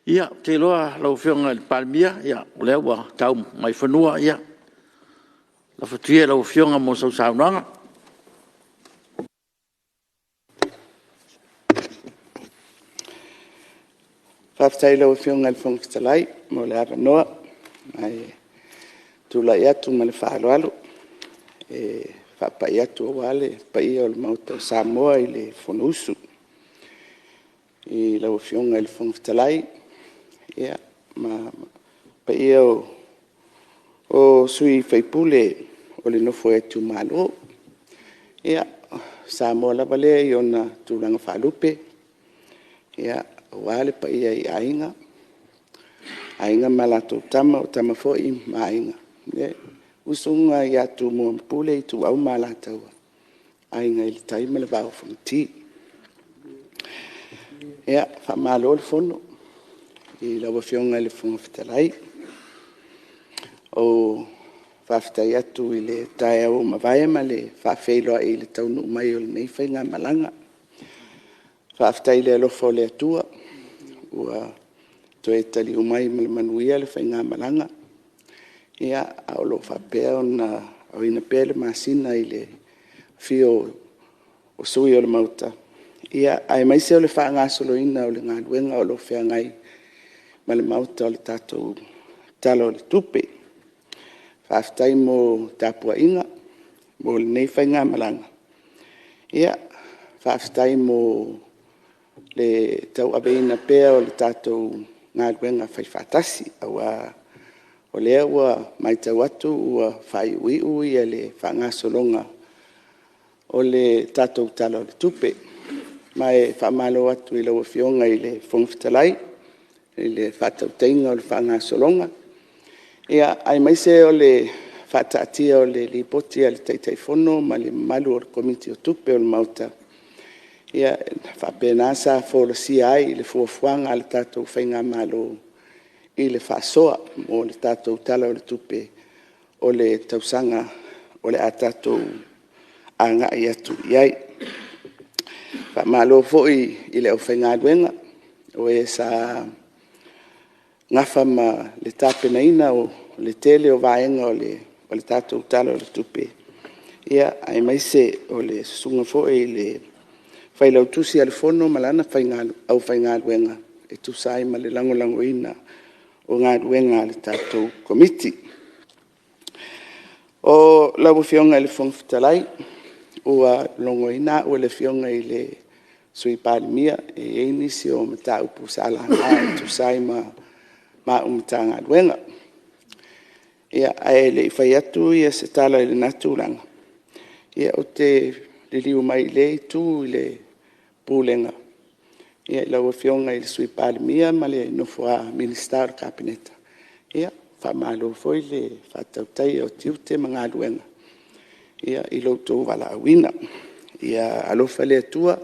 Ia, ou te iloa lau Afioga i le Palemia, o lea ua tau mai i fanua, ia lafo atu ia i lau Afioga mo sau saunoaga. Faafetai i lau Afioga i le Fofoga Fetalai mo le avanoa. Ae tulai atu ma le faaaloalo e faapai atu aua le paia o le Maota o Samoa i le Fonousu i lau Afioga i le Fofoga Fetalai ma le paia o sui usufono o le nofo a itumalo. Ia, o Samoa lava lea i ona tulaga faalupe, aua le paia i Aiga, Aiga ma latou Tama, o Tama foi ma Aiga, le usoga ia Tumua ma Pule, Ituau ma Alataua, Aiga i le Tai ma le Vaa o Fonoti. Faamalo le Fono i lau Afioga i le Fofoga Fetalai. E faafetai atu i le taeao ua mavae ma le faafeiloai o le taunuu mai o lenei faigamalaga. Faafetai i le alofa o le Atua ua toe taliu mai ma le manuia le faigamalaga, a o lo o faapea ona aoina pea le masina i le afio o sui usufono o le Maota, aemaise o le faagasoloina o le galuega o lo o feagai ma le Maota o le tatou Tala o le Tupe. Faafetai mo tapuaiga mo lenei faigamalaga, faafetai mo le tauaveina pea o le tatou galuega faifaatasi, aua o lea ua matau atu ua faaiuiu le faagasologa o le tatou Tala o le Tupe. Ma e faamalo atu i lau Afioga i le Fofoga Fetalai i le faatautaiga o le faagasologa, aemaise o le faataatia o le Lipoti a le Taitaifono ma le mamalu o le Komiti o Tupe a le Maota, na faapena sa folasia ai le fuafuaga a le tatou faigamalo i le faasoa mo le tatou Tala o le Tupe o le tausaga o le a tatou agai atu i ai. Faamalo foi i le aufaigaluega, o e sa nafa ma le tapenaina o le tele o vaega o le tatou Tala o le Tupe, aemaise o le susuga foi i le Failautusi o le Fono ma lana aufaigaluega e tusa ai ma le lagolagoina o galuega a le tatou Komiti. Lau Afioga i le Fofoga Fetalai, ua logoina au e le Afioga i le Sui Palemia e i ai nisi o mataupu sa laga e tusa ai ma au Matagaluega. Ae le i fai atu se tala i lena tulaga, ou te liliu mai i lea Itu i le Pulega i lau Afioga i le Sui Palemia ma le nofo a Minisita o le Kapeneta, faamalo foi le faatautaia o tiute ma galuega i lo outou valaauina. Ia alofa le Atua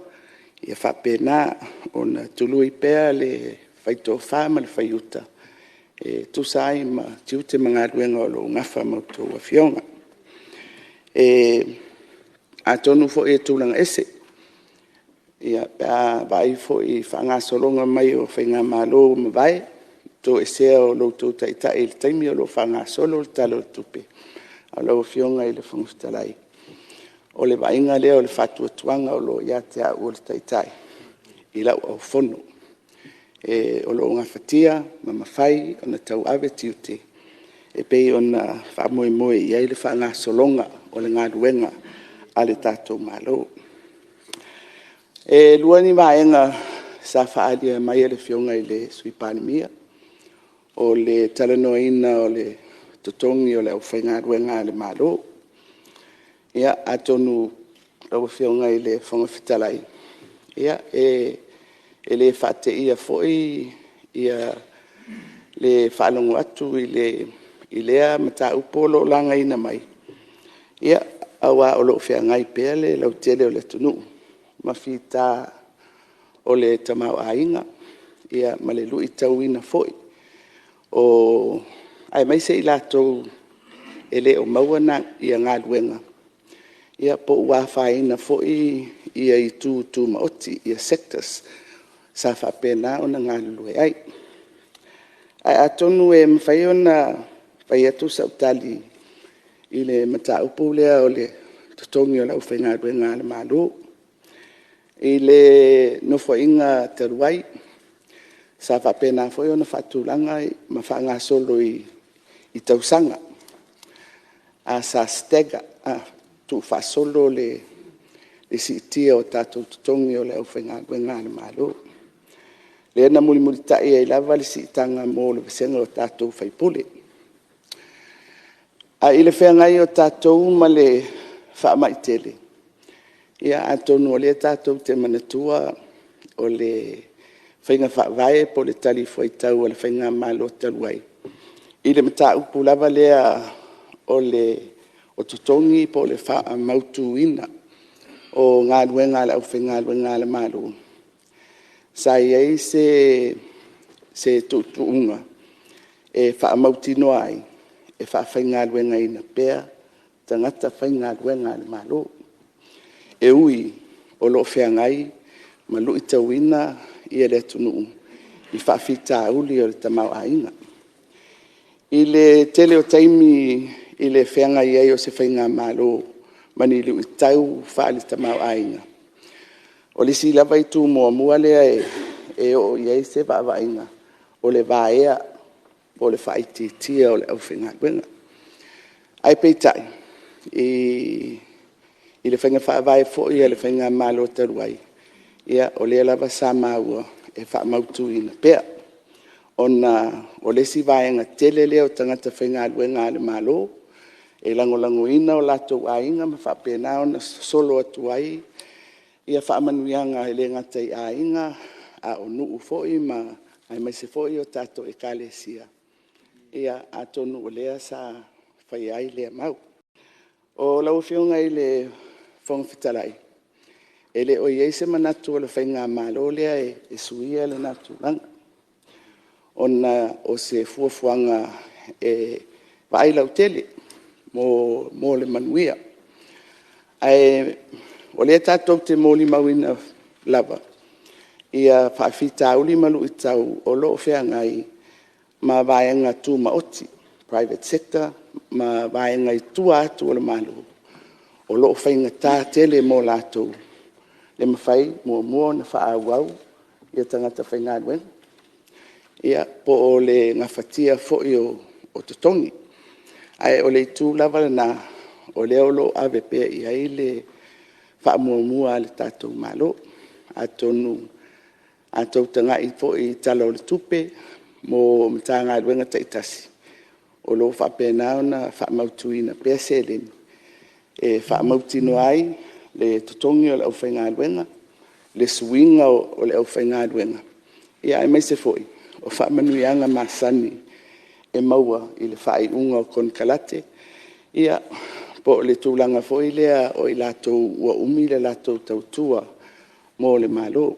ia faapena ona tului pea le fai-tofa ma le fai-uta e tusa ai ma tiute ma galuega o lo o nafa ma a outou Afioga. Atonu foi e tulaga ese pe a vaai foi i le faagasologa mai o faigamalo ua mavae, le toesea o lo outou Taitai i le taimi o lo o faagasolo le Tala o le Tupe, lau Afioga i le Fofoga Fetalai, o le vaaiga lea o le faatuatuaga o lo o ia te au o le Taitai i lau aufono, o lo o gafatia ma mafai ona tauave tiute e pei ona faamoemoe i ai le faagasologa o le galuega a le tatou Malo. E lua ni vaega sa faaalia mai e le Afioga i le Sui Palemia, o le talanoaina o le totogi o le aufaigaluega a le Malo. Ia, atonu lau Afioga i le Fofoga Fetalai, e le faateia foi le faalogo atu i lea mataupu o lo o lagaina mai, aua o lo o feagai pea le lautele o le atunuu ma fita o le tamaoaiga ma le luitauina foi aemaise i latou e le o maua galuega, po ua afaina foi itu tumaoti, sectors sa faapena ona galulue ai. Ae atonu e mafai ona fai atu sau tali i le mataupu lea o le totogi o le aufaigaluega a le Malo. I le Nofoaiga talu ai, sa faapena foi ona faatulaga ma faagasolo i tausaga, sa stagger, tuufaasolo le siitia o tatou totogi o le aufaigaluega a le Malo, lea na mulimulitai ai lava le siitaga mo le vasega o tatou sui usufono. Ae i le feagai o tatou ma le faamai tele, ia atonu o lea tatou te manatua o le faiga faavae po o le talifuaitau a le faigamalo talu ai i le mataupu lava lea o totogi po o le faamautuina o galuega a le aufaigaluega a le Malo, sa i ai se tuutuuga e faamautinoa ai e faafaigaluegaina pea tagata faigaluega a le Malo, e ui o lo o feagai ma luitauina le atunuu i faafitauli o le tamaoaiga. I le tele o taimi i le feagai ai o se faigamalo ma ni luitau faale-tamaoaiga, o le isi lava itu muamua lea e oo i ai se vaavaaiga, o le vaea po o le faaitiitia o le aufaigaluega. Ae peitai i le faiga faavae foi a le faigamalo talu ai, o lea lava sa maua e faamautuina pea, ona o le isi vaega tele lea o tagata faigaluega a le Malo e lagolagoina o latou aiga ma faapena ona sosolo atu ai faamanuiaga e le gata i aiga, a o nuu foi aemaise foi o tatou Ekalesia. Ia, atonu o lea sa faia ai lea mau. Lau Afioga i le Fofoga Fetalai, e le o i ai se manatu o le faigamalo lea e suia lena tulaga, ona o se fuafuaga e vaai lautele mo le manuia. Ae o lea tatou te molimauina lava faafitauli ma luitau o lo o feagai ma vaega tumaoti, private sector ma vaega i tua atu o le Malo, o lo o faigata tele mo latou le mafai, muamua ona faaauau tagata faigaluega, ia po o le gafatia foi o totogi. Ae o le itu lava lena o lea o lo o ave pea i ai le faamuamua a le tatou Malo. Atonu a outou tagai foi i le Tala o le Tupe mo Matagaluega taitasi, o lo o faapena ona faamautuina pea seleni e faamautinoa ai le totogi o le aufaigaluega, le suiga o le aufaigaluega, aemaise foi o faamanuiaga masani e maua i le faaiuga o konekarate, ia, po o le tulaga foi lea o i latou ua umi le latou tautua mo le Malo.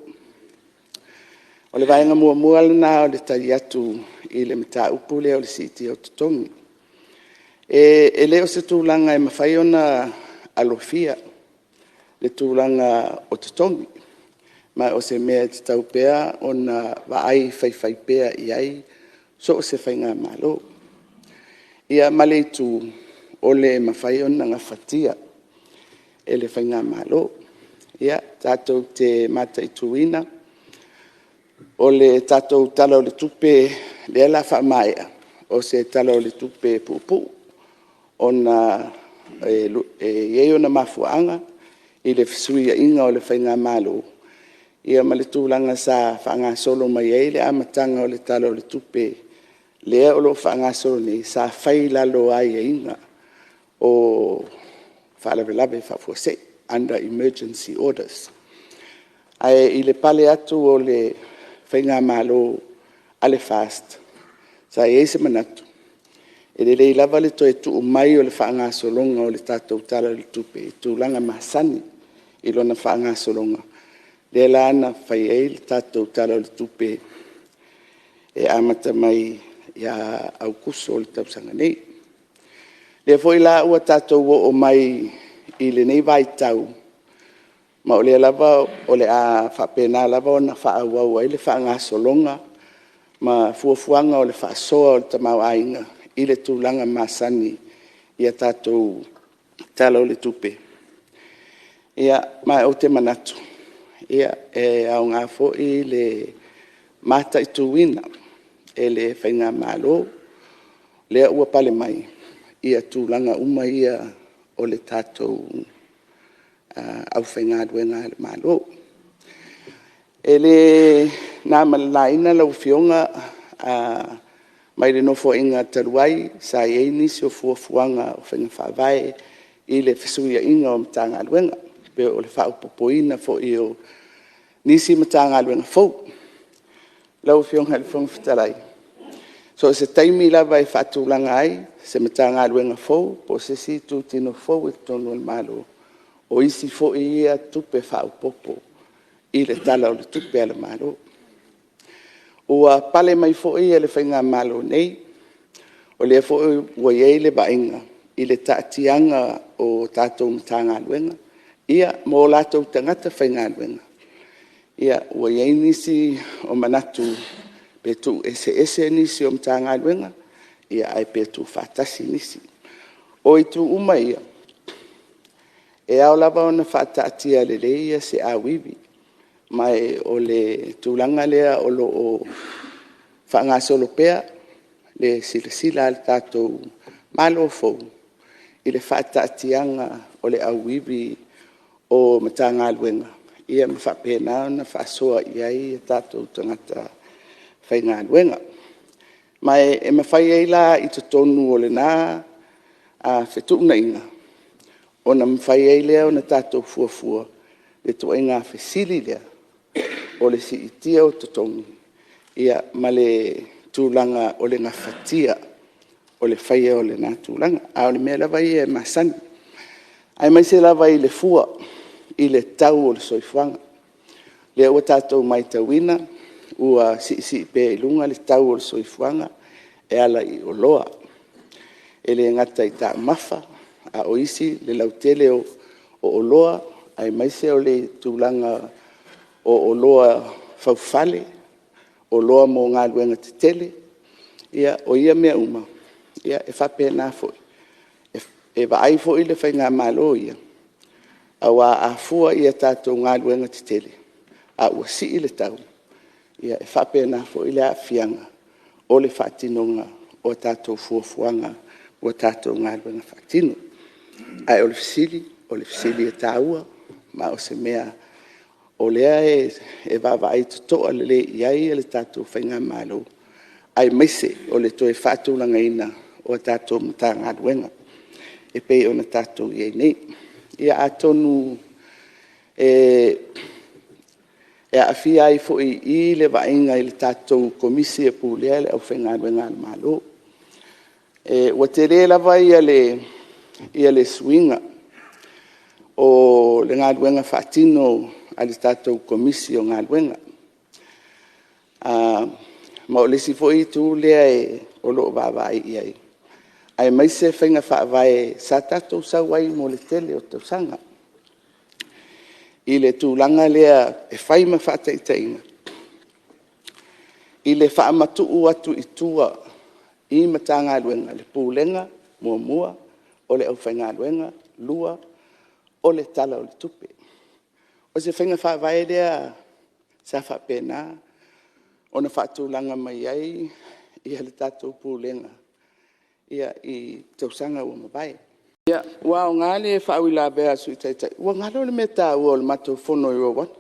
O le vaega muamua lena o le tali atu i le mataupu lea o le siitia o totogi. E le o se tulaga e mafai ona alofia le tulaga o totogi, ma o se mea e tatau pea ona vaai faifaipea i ai so o se faigamalo. Ia ma le itu o le mafai ona gafatia e le faigamalo. Ia, tatou te mataituina, o le tatou Tala o le Tupe lea o le a faamaea, o se Tala o le Tupe puupuu ona e i ai ona mafuaaga i le fesuiaiga o le faigamalo ma le tulaga sa faagasolo mai ai le amataga o le Tala o le Tupe lea o lo o faagasolo nei, sa fai i lalo o aiaiga o faalavelave faafuasei, under emergency orders. Ae i le pale atu o le faigamalo a le FAST, sa i ai se manatu, e lelei lava le toe tuu mai o le faagasologa o le tatou Tala o le Tupe i tulaga masani i lona faagasologa, lea la na fai ai le tatou Tala o le Tupe e amata mai ia Aokuso o le tausaga nei. O lea foi la ua tatou oo mai i lenei vaitau, ma o lea lava o le a faapena lava ona faaauau ai le faagasologa ma fuafuaga o le faasoa o le tamaoaiga i le tulaga masani i a tatou Tala o le Tupe. Ma ou te manatu, e aoga foi le mataituina e le faigamalo lea ua pale mai tulaga uma ia o le tatou aufaigaluega a le Malo. E le na ma le laina lau Afioga mai le Nofoaiga talu ai sa i ai nisi o fuafuaga o faiga faavae i le fesuiaiga o Matagaluega, pe o le faaopoopoina foi o nisi Matagaluega fou. Lau Afioga i le Fofoga Fetalai, so o se taimi lava e faatulaga ai se Matagaluega fou po o se isi itutino fou i totonu o le Malo, o isi foi ia tupe faaopoopo i le Tala o le Tupe a le Malo. Ua pale mai foi le faigamalo nei, o lea foi ua i ai le vaaiga i le taatiaga o tatou Matagaluega ma o latou tagata faigaluega, ua i ai nisi o manatu pe tuueseese nisi o Matagaluega ae pe tuufaatasi nisi. O itu uma ia, e ao lava ona faataatia lelei se auivi, ma o le tulaga lea o lo o faagasolo pea le silasila a le tatou Malo fou i le faataatiaga o le auivi o Matagaluega ma faapena ona faasoa i ai tatou tagata faigaluega. Ma e mafai ai la i totonu o lena fetuunaiga ona mafai ai lea ona tatou fuafua le ituaiga fesili lea o le siitia o totogi ma le tulaga o le gafatia o le faia o lena tulaga. A o le mea lava ia e masani, aemaise lava i le fua i le tau o le soifuaga. O lea ua tatou matauina ua siisii pea i luga le tau o le soifuaga e ala i oloa, e le gata i taumafa, a o isi le lautele o oloa, aemaise o le tulaga o oloa faufale, oloa mo galuega tetele. O ia mea uma, e faapena foi, e vaai foi le faigamalo ia, aua a fua i a tatou galuega tetele a ua sii le tau, e faapena foi le aafiaga o le faatinoga o tatou fuafuaga o tatou galuega faatino. Ae o le fesili, o le fesili e taua, ma o se mea o lea e vaavaai totoa lelei i ai le tatou faigamalo, aemaise o le toe faatulagaina o a tatou Matagaluega e pei ona tatou i ai nei. Ia atonu e aafia ai foi i i le vaaiga i le tatou Komisi e Pulea le Aufaigaluega a le Malo. Ua tele lava le suiga o le galuega faatino a le tatou Komisi o Galuega. Ma o le isi foi itu lea o lo o vaavaai i ai, aemaise faiga faavae sa tatou sau ai mo le tele o tausaga i le tulaga lea e fai ma faataitaiga, i le faamatuu atu i tua i Matagaluega le pulega, muamua, o le aufaigaluega, lua, o le Tala o le Tupe. O se faiga faavae lea sa faapena ona faatulaga mai ai le tatou Pulega i tausaga ua mavae. Ia, ua aoga le faauilavea a le Sui Taitai, ua galo le mea taua o le matou fono i Rwanda.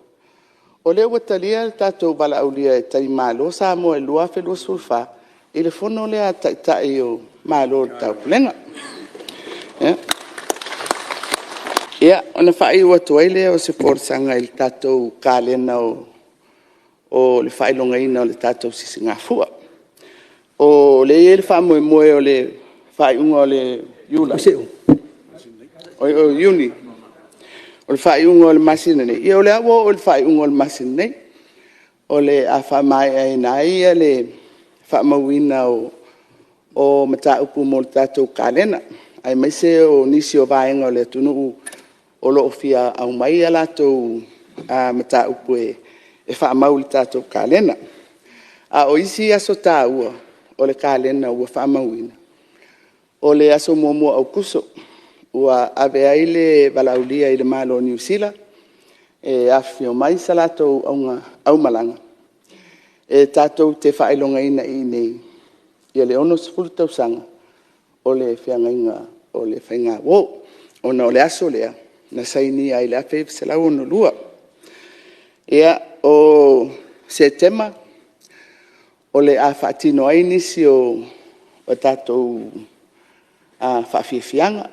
O lea ua talia le tatou valaaulia e talimalo Samoa i le 2024 i le fono lea a Taitai o Malo o le Taupulega. Ia, ona faaiu atu ai lea o se folasaga i le tatou kalena o le faailogaina o le tatou Sisigafua. O lea e i ai le faamoemoe o le faaiuga o Iuni, o le faaiuga o le masina nei, ia o lea ua oo i le faaiuga o le masina nei, o le a faamaeaina ai le faamauina o mataupu mo le tatou kalena, aemaise o nisi o vaega o le atunuu o lo o fia aumai a latou mataupu e faamau i le tatou kalena. A o isi aso taua o le kalena ua faamauina, o le aso 1 o Aokuso, ua ave ai le valaaulia i le Malo o Niu Sila e afifio mai se latou aumalaga e tatou te faailogaina iinei le 60 tausaga o le feagaiga o le faigauo, ona o le aso lea na sainia ai i le 1962. Ia, o Setema o le a faatino ai nisi o tatou faafiafiaga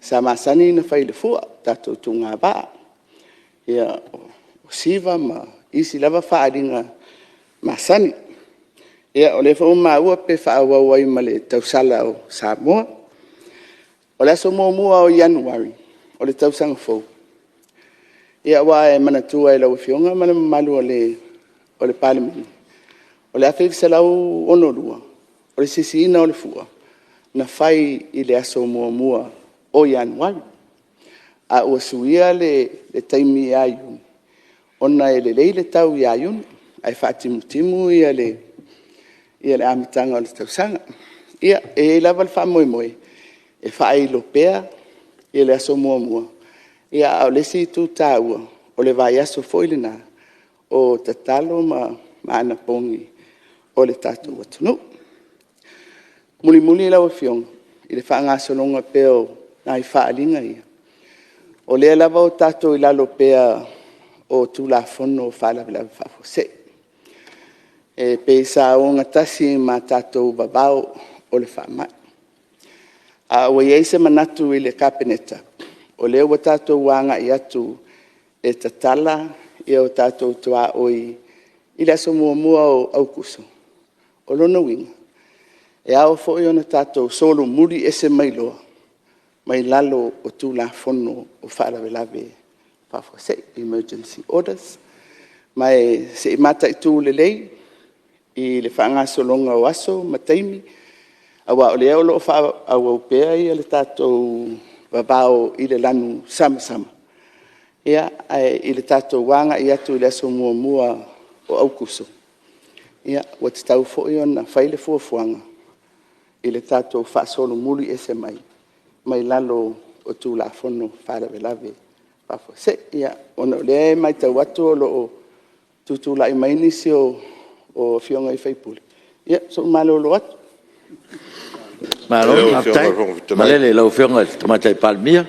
sa masani ona fai i le fua, tatou tuugavaa, o siva ma isi lava faaaliga masani. Ia, o lea foi ua maua pe faaauau ai ma le tausala o Samoa. O le aso 1 o Ianuari o le tausaga fou, aua e manatua e lau Afioga ma le mamalu o le Palemene, o le 1962, o le sisiina o le fua, na fai i le aso 1 o Ianuari, a ua suia le taimi ia Iuni ona e lelei le tau ia Iuni ae faatimutimu le amataga o le tausaga. Ia, e i ai lava le faamoemoe e faailo pea le aso 1, a o le isi itu taua, o le vaiaso foi lena o tatalo ma anapogi o le tatou atunuu. Mulimuli lau Afioga i le faagasologa pea o nai faaaliga ia, o lea lava ua tatou i lalo pea o Tulafono o Faalavelave Faafuasei, e pei sa ogatasi ma tatou vavao o le faamai. A ua i ai se manatu i le Kapeneta, o lea ua tatou agai atu e tatala o tatou tuaoi i le aso 1 o Aokuso, o lona uiga, e ao foi ona tatou solomuli ese mai loa mai lalo o Tulafono o Faalavelave Faafuasei, Emergency Orders. Ma se i mataitu lelei i le faagasologa o aso ma taimi, aua o lea o lo o faaauau pea le tatou vavao i le lanu samasama, ae i le tatou agai atu i le aso 1 o Aokuso, ua tatau foi ona fai le fuafuaga i le tatou faasolomuli ese mai mai lalo o Tulafono o Faalavelave Faafuasei. Ia, ona o lea e matau atu o lo o tutulai mai nisi o Afioga i sui usufono, ia se i ou malolo atu. Malo faafetai. Malele i lau Afioga i le Tamaitai Palemia.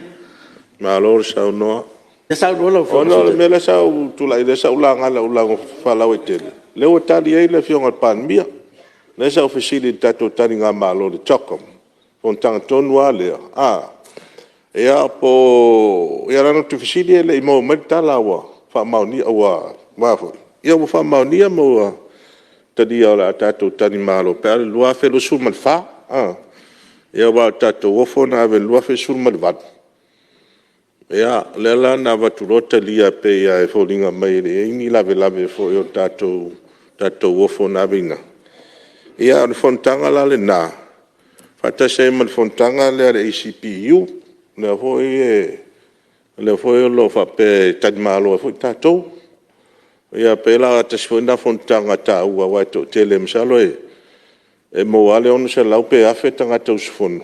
Malo le saunoa. Ia saunoa lau Afioga i le Ona o le Sui mea lea sa ou tulai ai, lea sa ou laga i lau lauga faalauaitele, lea ua tali ai le Afioga i le Palemia. Lea sa ou fesili i le tatou taligamalo i le CHOGM, le fonotaga tonu lava lea, ia po o… Ia leaga ou te fesili e le i maua mai le tala ua faamaonia ma ua talia o le a tatou talimalo pe a oo i le 2024. Ia aua o le tatou ofo na ave i le 2018, ia lea la na avatu loa talia e pei lava e foliga mai e leai ni lavelave foi o le tatou ofo na ave i ina. Ia a o le fonotaga la lena faatasi ai ma le fonotaga lea a le ACPU, lea foi o lo o faapea e talimalo ai foi tatou. Ia pei la tasi foi lena fonotaga taua aua e toatele, masalo e maua lava le 600 pe 1,000 tagata usufono.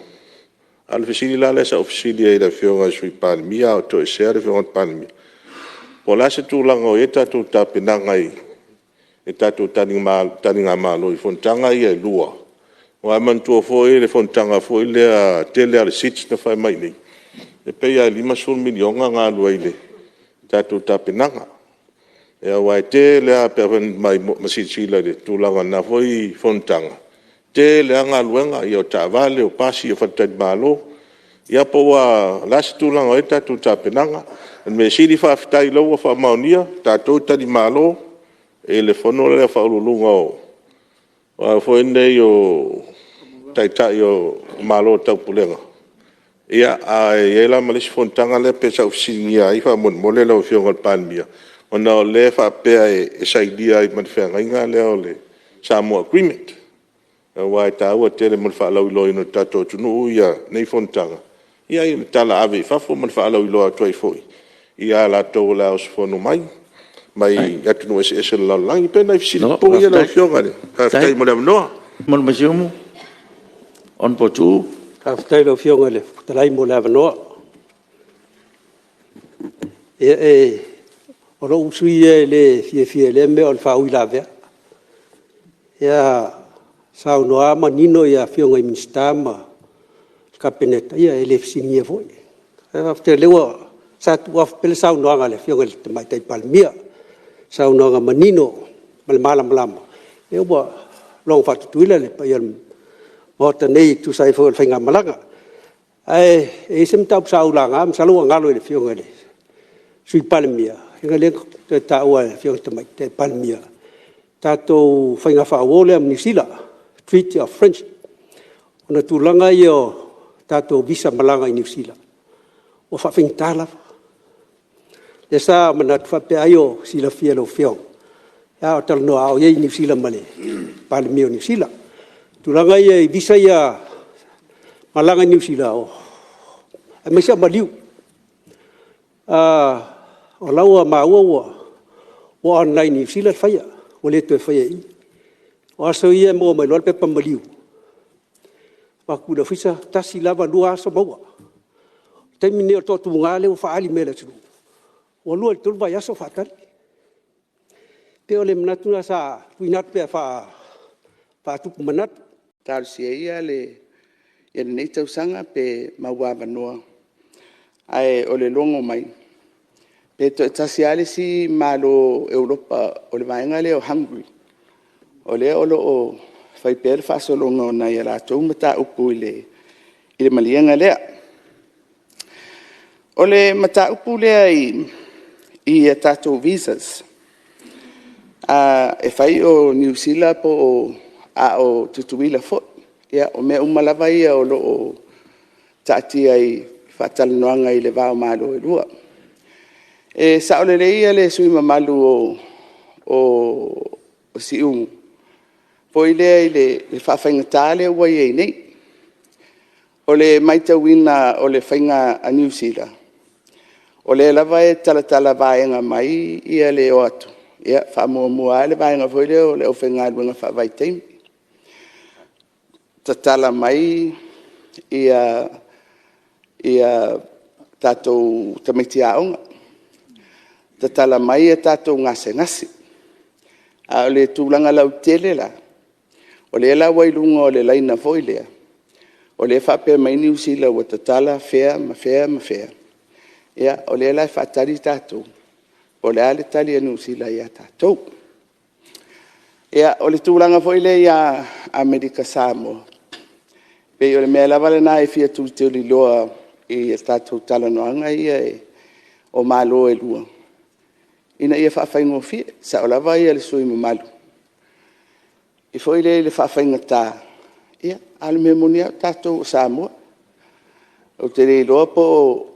A o le fesili la lea sa ou fesili ai i le Afioga i le Sui Palemia a o toesea le Afioga i le Palemia, po o le a se tulaga o i ai le tatou tapenaga i le tatou taligamalo i fonotaga ia e lua? Aua e manatua foi le fonotaga foi lea tele a le SIDs na fai mai i inei, e pei lava e $50 miliona na alu ai i le tatou tapenaga. Aua e tele lava, pe afai na silasila i le tulaga o lena foi fonotaga, e tele lava galuega, ia o taavale, o pasi, o faletalimalo. Ia po o le a se tulaga o i ai le tatou tapenaga. O le mea sili faafetai o lea ua faamaonia, o tatou e talimalo i le fono lea a Faauluuluga o Taitai o Malo o le Taupulega. Ia, ae i ai la ma le isi fonotaga lea pei sa ou fesiligia ai faamolemole lau Afioga i le Palemia, ona o lea e faapea e sainia ai ma le feagaiga lea o le Samoa Agreement. Aua e taua tele mo le faalauiloaina o le tatou atunuu nei fonotaga, ia ma tala ave i fafo ma le faalauiloa atu ai foi ia i latou o le a usufono mai. mai atunuu eseese o le lalolagi. E pei o nai fesili pupuu ia lau Afioga. Faafetai mo le avanoa. Hon Tuuu. Faafetai i lau Afioga i le Fofoga Fetalai mo le avanoa. Ia, o lou sui usufono ia e le fiafia i lea mea o le faauilavea. Ia, a saunoa lava manino Afioga i Minisita ma le Kapeneta, ia e le fesiligia foi. Ae faafetai o lea ua… sa tuu atu pea le saunoaga a le Afioga i le Tamaitai Palemia, saunoaga manino ma le malamalama, lea ua logo faa-Tutuila le paia o le Maota nei e tusa ai foi o le faigamalaga. Ae i ai se mataupu sa ou laga masalo ua galo i le Afioga i le Sui Palemia, ona o lea na toe taua e le Afioga i le Tamaitai Palemia le tatou faiga faauo lea ma Niu Sila, Treaty of Friendship, ona o tulaga ia o tatou visa malaga i Niu Sila ua faafaigata lava. Lea sa manatu faapea ai o silafia e lau Afioga a o talanoa a o i ai i Niu Sila ma le Palemia o Niu Sila. O tulaga ia i visa ia malaga i Niu Sila, aemaise lava maliu. O la e ua maua ua online i Niu Sila le faia, ua le toe faia i i. O aso ia e maua mai loa le pepa maliu, avatu i le ofisa, tasi lava, 2 aso maua. O le taimi lenei o le toatuga lea ua faaali mai e le atunuu, ua 2 i le 3 vaiaso o faatali. E pei o le manatu lena sa tuuina atu pea e faatupu manatu. Talosia ia lenei tausaga pe maua avanoa, ae o le logo mai, pe toatasi lava le isi Malo o Europa o le vaega lea o Hungary, o lea o lo o fai pea le faasologa o nai a latou mataupu i le maliega lea. O le mataupu lea i a tatou visas, e fai o Niu Sila a o Tutuila foi. Ia, o mea uma lava ia o lo o taatia i faatalanoaga i le va o Malo e lua. E sao lelei le sui usufono mamalu o Siumu, foi lea i le faafaigata lea ua i ai nei. O le matauina o le faiga a Niu Sila, o lea lava e talatala vaega mai le o atu, e faamuamua lava le vaega foi lea o le aufaigaluega faavaitaimi, tatala mai tatou tamaiti aoga, tatala mai tatou gasegase. A o le tulaga lautele la, o lea la ua i luga o le laina foi lea, o lea e faapea mai Niu Sila ua tatala fea ma fea ma fea, ia o lea la e faatali tatou po o le a le tali a Niu Sila ia tatou. Ia, o le tulaga foi lea ia Amerika Samoa, pei o le mea lava lena e fia tulituliloa i a tatou talanoaga ia o Malo e lua, ina ia faafaigofie. E sao lava le sui usufono mamalu foi lea i le faafaigata, a o le mea moni lava o tatou o Samoa. Ou te le iloa po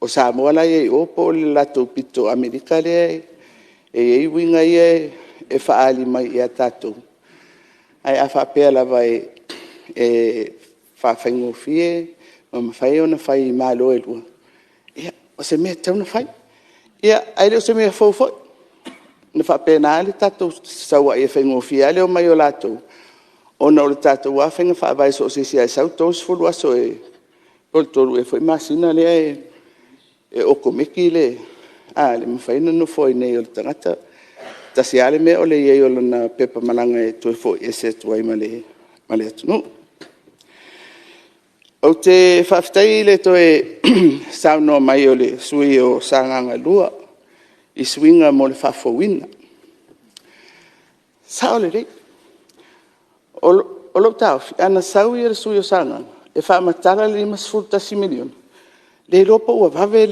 o Samoa la e i ai i o po o le latou pito Amerika lea e i ai uiga ia e faaali mai ia tatou, ae a faapea lava e faafaigofie ma mafai ona fai e Malo e lua, ia o se mea e tatau ona fai. Ae le o se mea fou foi, na faapena lava le tatou sau ai, e faigofie lava le omai o latou, ona o le tatou lava faiga faavae so o se isi lava e sau e 30 aso po o le 3 ea foi masina lea e okomeki le mafai ona nofo ai i inei o le tagata. E tasi lava le mea o le i ai o lona pepa malaga e toe foi ese atu ai ma le atunuu. Ou te faafetai i le toe saunoa mai o le sui usufono mo Sagaga 2 i suiga mo le faafouina. E sao lelei. O lou taofi, ana sau le sui usufono o Sagaga e faamatala le $51 miliona, le iloa po ua vave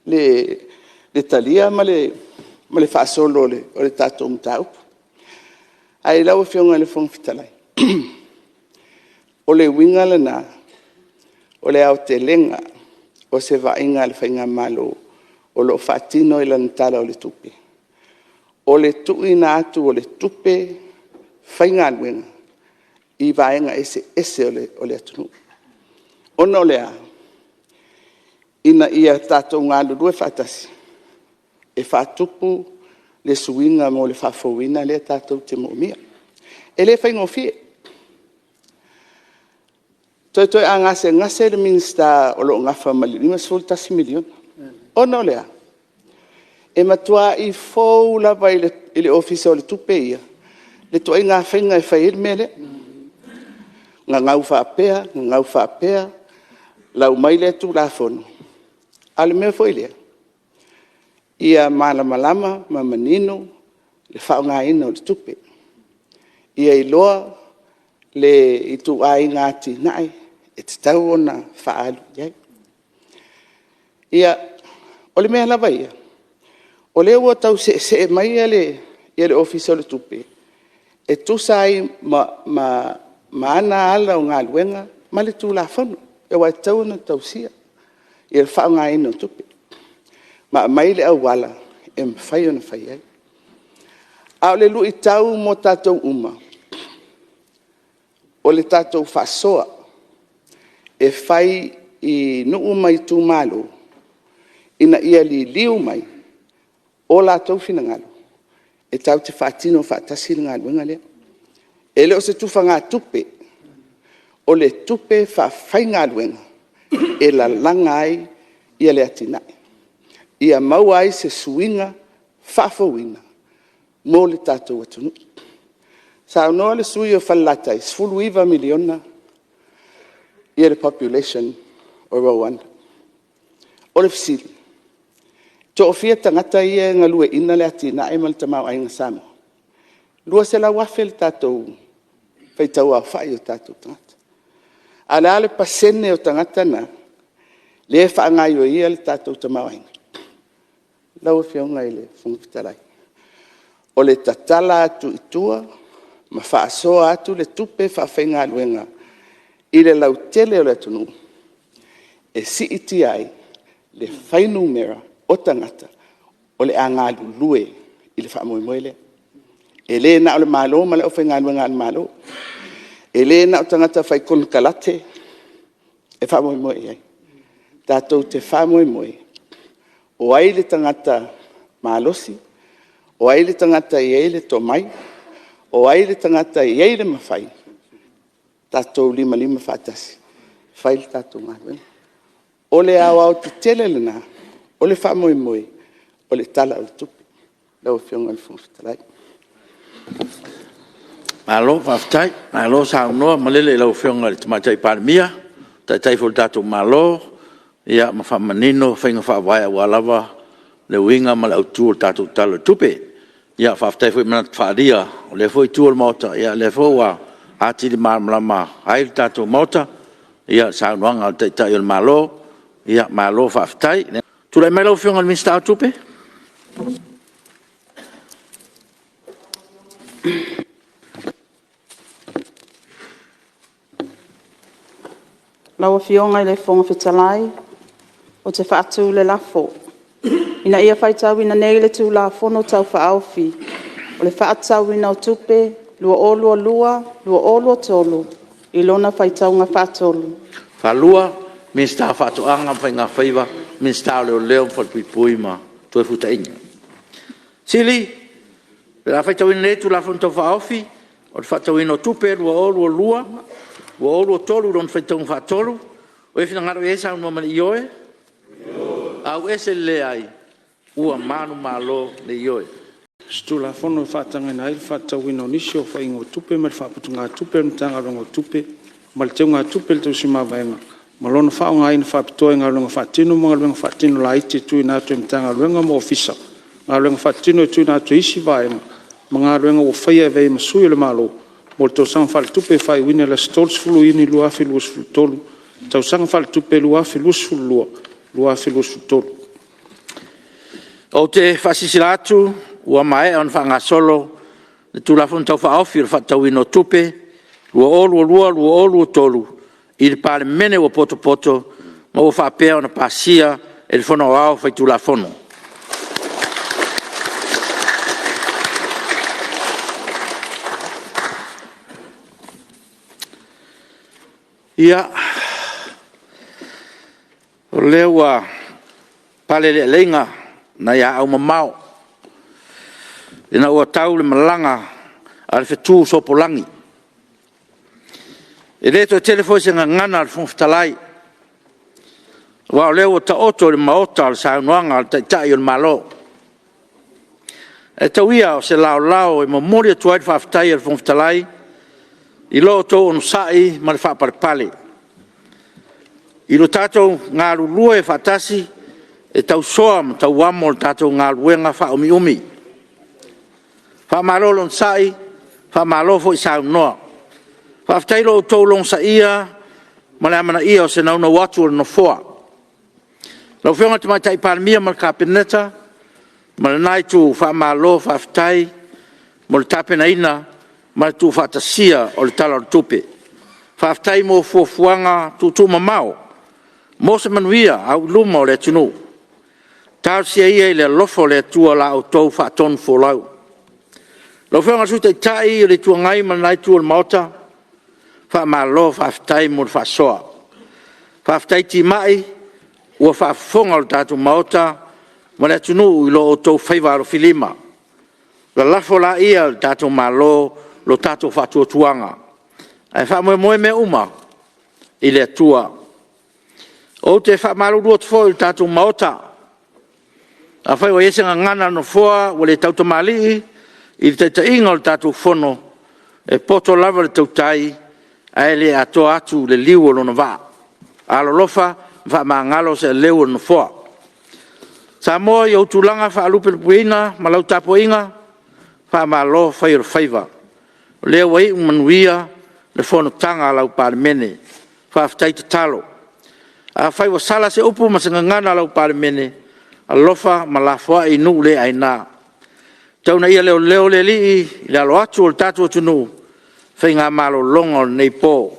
le talia ma le faasolo o le tatou mataupu. Ae lau Afioga i le Fofoga Fetalai, o le uiga lena o le aotelega o se vaaiga a le faigamalo o lo o faatino i lana Tala o le Tupe, o le tuuina atu o le tupe faigaluega i vaega eseese o le atunuu. Ona o le a? Ina ia tatou galulue faatasi e faatupu le suiga mo le faafouina lea tatou te moomia. E le faigofie. Toetoe a gasegase le Minisita o lo o nafa ma le $51 miliona, ona o le a? E matuai fou lava i le Ofisa o le Tupe ia le ituaiga faiga e fai ai le mea lea. Gagau faapea, gagau faapea, lau mai lea Tulafono. A o le mea foi lea, ia malamalama ma manino le faaaogaina o le tupe, ia iloa le ituaiga atinae e tatau ona faaalu i ai. Ia, o le mea lava ia, o lea ua tau seesee mai le Ofisa o le Tupe e tusa ai ma ana ala o galuega ma le Tulafono, aua e tatau ona tausia le faaaogaina o tupe ma aumai le auala e mafai ona fai ai. A o le luitau mo tatou uma, o le tatou faasoa e fai i nuu ma itumalo ina ia liliu mai o latou finagalo e tatou te faatino faatasi le galuega lea. E le o se tufagatupe, o le tupe faafaigaluega e lalaga ai le atinae, ia maua ai se suiga faafouina mo le tatou atunuu. Saunoa le sui usufono mo Falelatai, e 19 miliona le population o Rwanda. O le fesili, e toafia tagata ia e galueaiina le atinae ma le tamaoaiga o Samoa? E 200,000 le tatou faitau aofai o tatou tagata. A o le a le pasene o tagata na lea e faagaoioia le tatou tamaoaiga? Lau Afioga i le Fofoga Fetalai, o le tatala atu i tua ma faasoa atu le tupe faafaigaluega i le lautele o le atunuu, e siitia ai le fuainumera o tagata o le a galulue i le faamoemoe lea. E le na o le Malo ma le aufaigaluega a le Malo, e le na o tagata fai konekarate e faamoemoe i ai, tatou te faamoemoe o ai le tagata malosi, o ai le tagata e i ai le tomai, o ai le tagata e i ai le mafai, tatou limalima faatasi e fai le tatou galuega. O le aoaotetele lena o le faamoemoe o le Tala o le Tupe lau Afioga i le Fofoga Fetalai. Malo faafetai, malo saunoa malele i lau Afioga i le Tamaitai Palemia, o le Taitai foi o le tatou Malo, ma faamanino faiga faavae aua lava le uiga ma le autu o le tatou Tala o le Tupe. Faafetai foi i manatu faaalia o lea foi Itu o le Maota, o lea foi ua atili malamalama ai le tatou Maota i le saunoaga a le Taitai o le Malo. Malo faafetai. Tulai mai lau Afioga i le Minisita o Tupe. Lau Afioga i le Fofoga Fetalai, ou te faatu le lafo, Ina ia faitauina nei le Tulafono Tau Faaofi o le Faatatauina o Tupe 2022/2023 i lona faitauga faatolu. O le a faitauina nei le Tulafono Tau Faaofi o le Faatatauina o Tupe 2022/2023 i lona faitauga faatolu. O i ai se finagalo e saunoa mai i le ioe? Ioe. Ua manumalo le Ioe. Se Tulafono e faatagaina ai le faatatauina o nisi o aofaiga o tupe mai le Faaputugatupe a le Matagaluega o Tupe ma le Teugatupe a le Tuusimavaega ma lona faaaogaina faapitoa i galuega faatino ma galuega faatino laiti e tuuina atu e Matagaluega ma Ofisa, galuega faatino e tuuina atu e isi vaega ma galuega ua faia e avea ai ma sui o le Malo mo le Tausaga Faaletupe faaiuina i le aso 30 Iuni 2023, tausaga faaletupe 2022/2023. Ou te faasilasila atu ua maea ona faagasolo le Tulafono Tau Faaofi o le Faatatauina o Tupe 2022/2023 i le Palemene ua potopoto ma ua faapea ona pasia e le Fono Aoao Faitulafono. Ia, o lea ua pale le aleiga nai aau mamao ina ua tau le malaga a le fetusopolagi. E le toe tele foi se gagana a le Fofoga Fetalai, aua o lea ua taoto i le Maota le saunoaga a le Taitai o le Malo. Ae tau ia o se laolao e momoli atu ai le faafetai a le Fofoga Fetalai i lo outou onosai ma le faapalepale, i lo tatou galulue faatasi e tausoa ma tauamo le tatou galuega faaumiumi. Faamalo le onosai, faamalo foi saunoa. Faafetai i lo outou logosaia ma le amanaia o se naunau atu a le Nofoa. Lau Afioga i le Tamaitai Palemia ma le Kapeneta ma lena Itu, faamalo faafetai mo le tapenaina ma le tuufaatasia o le Tala o le Tupe. Faafetai mo fuafuaga tuutuumamao mo se manuia auiluma o le atunuu. Talosia ia i le alofa o le Atua la outou faatonufolau. Lau Afioga i le Sui Taitai o le Itu Agai ma lena Itu o le Maota, faamalo faafetai mo le faasoa. Faafetai timai ua faafofoga le tatou Maota ma le atunuu i lo outou faiva alofilima. Lalafo laia i le tatou Malo lo tatou faatuatuaga, ae faamoemoe mea uma i le Atua. Ou te faamalulu atu foi i le tatou Maota, afai ua i ai se gagana a le Nofoa ua le tautamalii i le taitaiga o le tatou Fono, e poto lava le tautai ae le atoa atu le liu o lona vaa. Alolofa ma faamagalo se aleu o le Nofoa. Samoa i ou tulaga faalupelupeina ma lau tapuaiga, faamalo fai o le faiva. O lea ua iu ma le manuia le Fonotaga a lau Palemene. Faafetai tatalo. Afai ua sala se upu ma se gagana a lau Palemene, alofa ma lafoai i nuu le aina. Tau ina ia leoleo le Alii i le alo atu o le tatou atunuu i faiga malologa o lenei po.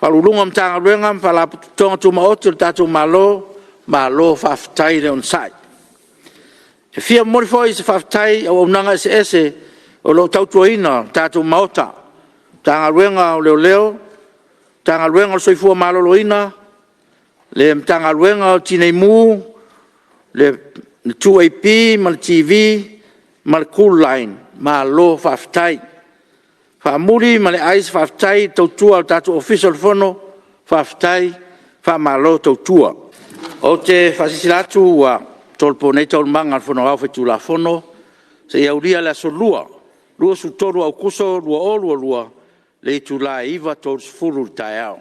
Ofisa Sili o Pulega o Matagaluega ma Faalapotopotoga Tumaoti a le tatou Malo, malo faafetai le onosai. E fia momoli foi se faafetai i auaunaga eseese o lo o tautuaina le tatou Maota, Matagaluega o Leoleo, Matagaluega o le Soifua Maloloina, le Matagaluega o le Tinei Mu, le 2AP ma le TV ma le Cooline, malo faafetai. Faamuli ma le ai se faafetai i le tautua a le tatou Ofisa o le Fono, faafetai, faamalo tautua. Ou te faasilasila atu ua tolopo nei Taualumaga a le Fono Aoao Faitulafono seia aulia le Aso Lua, 23 o Aokuso 2022 i le itula e 9:30 i le taeao.